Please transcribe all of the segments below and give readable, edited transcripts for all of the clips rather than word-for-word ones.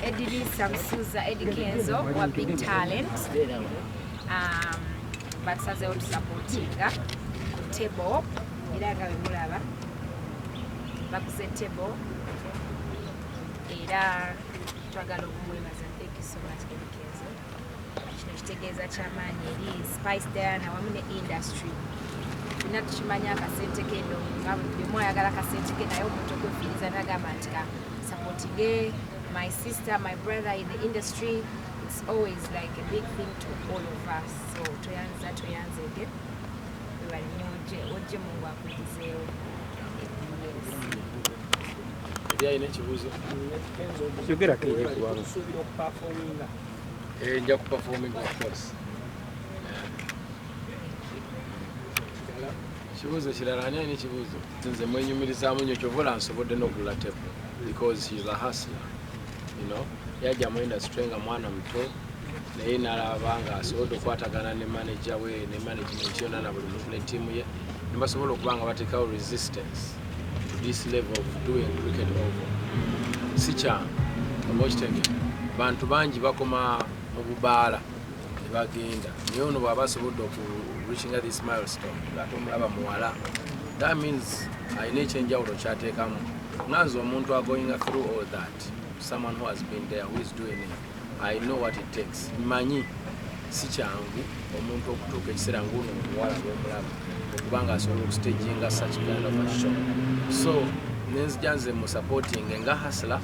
Edirisa Musuuza, Eddie Kenzo wa Big Talent, batusazeewo tusupportinga ku table, era nga bwe mulaba baguze table, era twagala okumwebaza. Thank you so much, Eddie Kenzo. Kino kitegeeza kyamaanyi eri Spice Diana wamu ne industry. Fenna tukimanya akasente keno nga buli omu ayagala akasente ke, naye omuntu okwefiiriza nagamba nti ka supportinge my sister, my brother in the industry, it's always like a big thing to all of us. So toyanza, toyanzege, webale nnyo, ojje, Mungu akugizeewo. Yes. Eri alina ekibuuzo? Yogerako eri eggwanga. Tusuubira okuperforminga? Eh, nja kuperforming, of course. Kibuuzo kirala, ani alina ekibuuzo? Nze mwenyumirizaamu nnyo, kyova olaba nsobodde n'okugula table, because he's a hustler. Yajja mu industry nga mwana muto, naye nalaba nga asobodde okukwatagana ne manager we ne management yonna na buli muntu ne ttiimu ye, ne basobola okuba nga bateekawo resistance to this level of doing Cricket Oval. Si kyangu, oba okitegeera? Bantu bangi bakoma mu bubaala ne bagenda, naye ono bw'aba asobodde oku reachinga this milestone ng'ate omulaba muwala, that means alina ekyenjawulo kyateekamu. Nga nze omuntu agoinga through all that, someone who has been there, who is doing it, I know what it takes. Mmanyi si kyangu omuntu okutuuka ekiseera nguno omuwala bwomulaba okuba nga asobola okustaginga such kind of a show. So nenzija nze mu supporting nga hustler,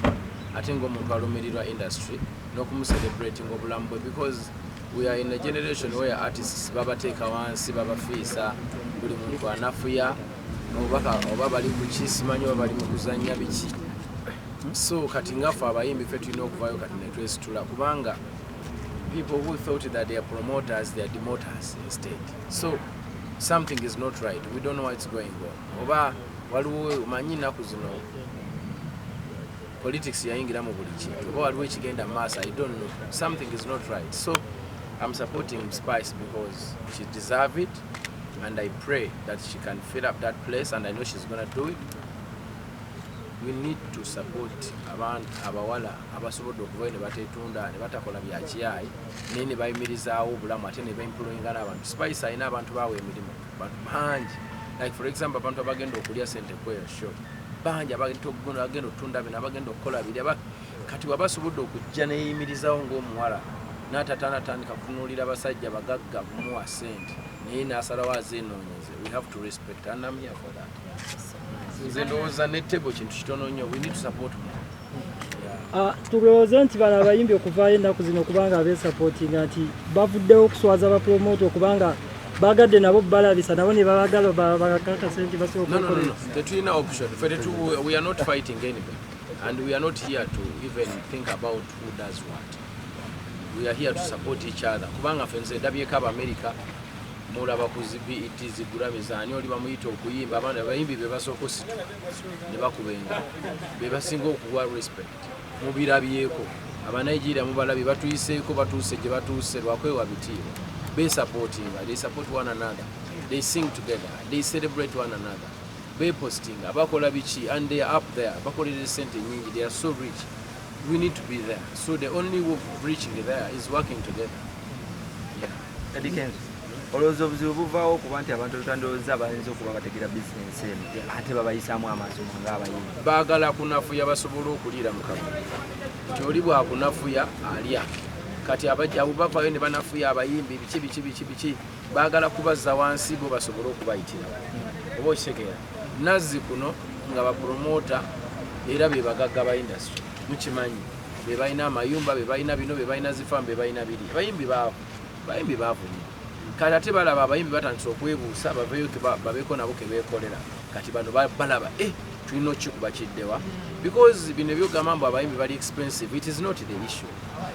ate ngaomuntu alumirirwa industry n'okumucelebrating obulamu bwe, because we are in a generation where artists babateeka wansi, babafiisa, buli muntu anafuya oba bali ku ki simanyi, oba bali mu kuzannya biki. So kati ngaffe abayimbi, ffe tulina okuvayo kati netwesitula, kubanga people who thought that they are promoters, they are demoters instead. So something is not right. We don't know what's going on. Oba waliwo, manyi ennaku zino politics yayingira mu buli kintu, oba waliwo ekigenda mu maaso, I don't know. Something is not right. So I'm supporting Spice because she deserve it, and I pray that she can fill up that place, and I know she's gonna do it. We need to support abantu abawala abasobodde okuvayo ne batetunda ne batakola bya kiyayi, naye ne bayimirizaawo obulamu, ate ne baemployinga n'abantu. Spice alina abantu bawa emirimu, bantu bangi. Like for example, abantu abagenda okulya sente kweyo show bangi, abagenda okutunda bino, abagenda okukola biri. Kati bwaba asobodde okujja neyeyimirizawo ng'omuwala n'atatanatandika kutunuulira basajja bagagga kumuwa sente, naye n'asalawo azeenoonyeze, we have to respect, and I'm here for that. Nze ndowooza ne table kintu kitono nnyo. We need to support more. Yeah. Ah, tulowooze nti bano abayimbi okuvaayo ennaku zino kubanga abeesupportinga nti bavuddewo okuswaza bapromoter, okubanga bagadde nabo balabisa nabo ne babagala bakakase nti basobola No. okukola. Tetulina option. Ffe we are not fighting anybody, and we are not here to even think about who does what. We are here to support each other, kubanga ffe, nze ndabyeko Abamerika, mulaba ku zi BET, zi Grammys, ani oli bamuyita okuyimba, abaana abayimbi be basooka osituka ne bakuba engalo, be basinga okuwa respect. Mubirabyeko, Abanigeria mubalabye, batuyiseeko, batuuse gye batuuse lwakwewa bitiibwa, besupportinga. They support one another, they sing together, they celebrate one another, bepostinga, bakola biki, and they are up there, bakolera sente nyingi. They are so rich. We need to be there. So the only way of reaching there is working together, yeah. Eddy Kenzo, olowooza obuzibu buvaawo okuba nti abantu olutandowooza bayinza okuba bategera bizinensi eno, ate babayisaamu amaaso ng'abayimbi? Baagala kunafuya basobole okuliira mu kavuli, nti oli bwakunafuya alya. Kati abajja abo bavaayo ne banafuya abayimbi, biki biki biki biki, baagala kubazza wansi bo basobole okubayitirawo, oba okitegeera? Nazzi kuno nga bapromota era be bagagga ba industry, mukimanyi, be balina amayumba, be balina bino, be balina zifaamu, be balina biri. Abayimbi baavu, abayimbi baavu nnyo. Kati ate balaba abayimbi batandise okwebuusa, baveeyo babeeko nabo kebeekolera. Kati bano balaba, eh, tulina okukikuba kiddewa, because bino ebyogamba mbu abayimbi bali expensive, it is not the issue.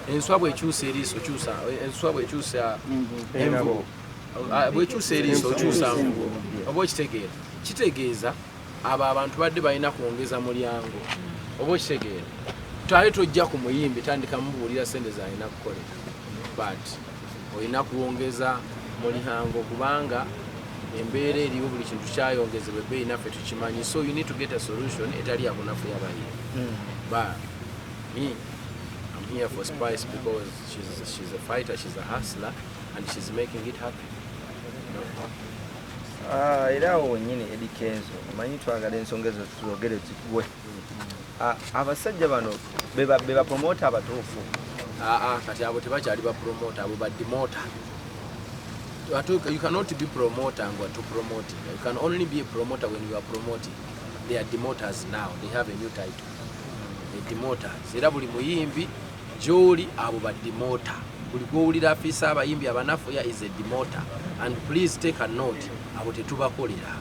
Enswa bwekyusa eriiso kyusa, enswa bwekyusa envubo. Ah, bwekyusa eriiso okyusa nvubo, oba okitegeera? Kitegeeza abo abantu badde balina kwongeza mulyango, oba okitegeera? Twali tojja ku muyimbi tandika mubuulira sente zalina kukolera, but olina kwongeza mulyango, kubanga embeera eriwo, buli kintu kyayongezebwa ebbeeyi, naffe tukimanyi. So you need to get a solution etali yakunafuya bayimbi. But me, I'm here for Spice because she's a fighter, she's a hustler, and she's making it happen. You know? Ah, era awo wennyini Eddy Kenzo, omanyi twagala ensonga ezo tuzogere zigwe. Ah, abasajja bano be bapromota abatuufu. Ah, kati abo tebakyali bapromota, abo badimota. You cannot be promoter and to promoting. You can only be a promoter when you are promoting. They are demoters now. They have a new title. The demoters. Era buli muyimbi gy'oli abo badimota. Buli gw'owulira afiisa abayimbi abanafu ya is a demoter. And please take a note. Abo tetubakolera.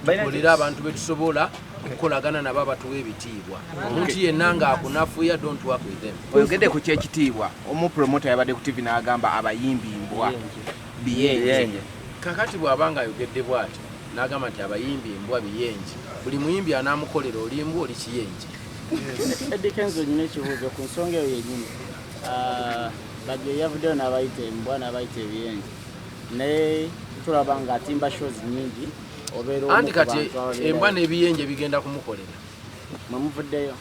Tukolera abantu betusobola okukolagana nabo abatuwa ebitiibwa. Omuntu yenna ng'akunafuya, don't work with them. Oyogedde ku kyekitiibwa, omu promoter yabadde ku TV n'agamba abayimbi mbwa biyenje. Kakati bw'aba ng'ayogedde bw'atyo n'agamba nti abayimbi mbwa biyenje, buli muyimbi anaamukolera oli mbwa oli kiyenje. Eddy Kenzo, nyina ekibuuzo ku nsonga eyo yennyini. Bajjo yavuddeyo n'abayita embwa n'abayita ebiyenje, naye tulaba ng'atimba shows nnyingi, obeera omu Anti ku kati bantu ababeerayo. Embwa n'ebiyenje bigenda kumukolera. Mwe muvuddeyo.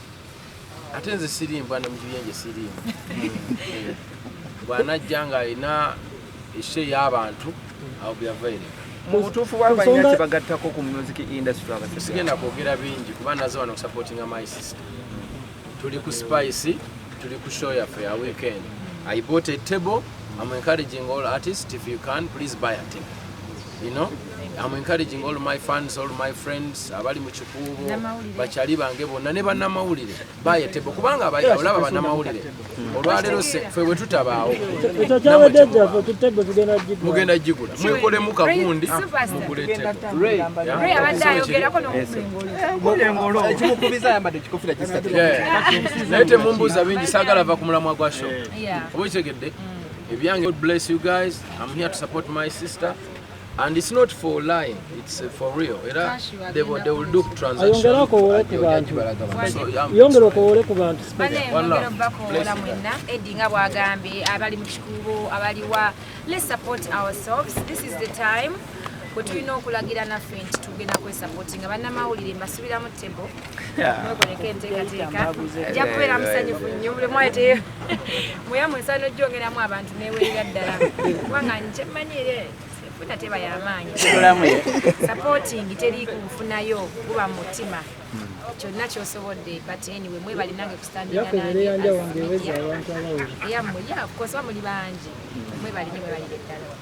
Ate nze siri mbwa ne mu kiyenje siriimu. Bw'anajja ng'alina eshe y'abantu awo byavaireka. Mu butuufu bwa balina kye bagattako ku music industry abasajja. Sigenda kwogera bingi kuba naze wano okusupportinga my sister. Tuli ku Spice, tuli ku show yaffe ya weekend. I bought a table. I'm encouraging all artists, if you can, please buy a table. You know, I'm encouraging all my fans, all my friends abali mu Kikuubo, Bannamawulire. bakyali bange bonna ne bannamawulire, buy a table kubanga olaba bannamawulire olwaleero ffe bwe tutabaawo Ekyo kyabadde jjaffe kutego tugenda gigula. Mugenda gigula, mwekolemu kagundi Superstar. mugule table. Ray abadde ayogerako n'okuba engolo. Ekimukubiza ayambadde ekikofira kisatu. Yeah. Naye temumbuuza bingi, saagala va ku mulamwa gwa show. Oba okitegedde ebyange. God bless you guys. I'm here to support my sister and it's not for lying, it's for real. Era they will do transaction. Ayongere akowole ku bantu. So, Yongera okowole ku bantu. Bane One mwongera love. obakoola mwenna. Eddy nga bw'agambye, abali mu Kikuubo, abaliwa, let's support ourselves. This is the time bwe tulina okulagira naffe nti tugenda kwesupportinga. Bannamawulire, mbasubiramu table, mwekoleko enteekateeka. Nja kubeera musanyufu nnyo buli mwete muyamu ensaano gyongeramu abantu newerera ddala kubanga nkyemmanyi era enfuna teba y'amaanyi. Supporting teri kunfunayo, guba mu mutima kyonna kyosobodde. But anyway, mwebali nange kustandinga. Yaffe era yanja wange eweza abantu abawera. Eyammwe, yeah, of course, bamuli bangi. Mwebali nnyo, mwebalire ddala.